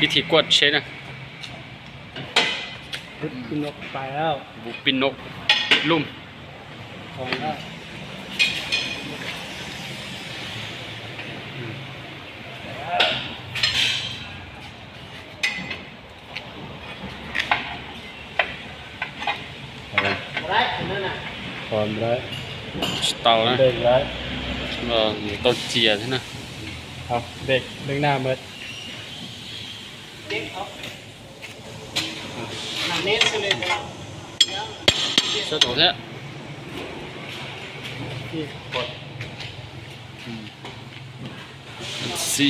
Ib thim kuaj tsheb na. Rút pin noj pais lawm. Rút pin noj lum. Thov lawm. Tsis tau na. Tau cia thiab na. Leej naj mawd. Sab tod thiab. Xi.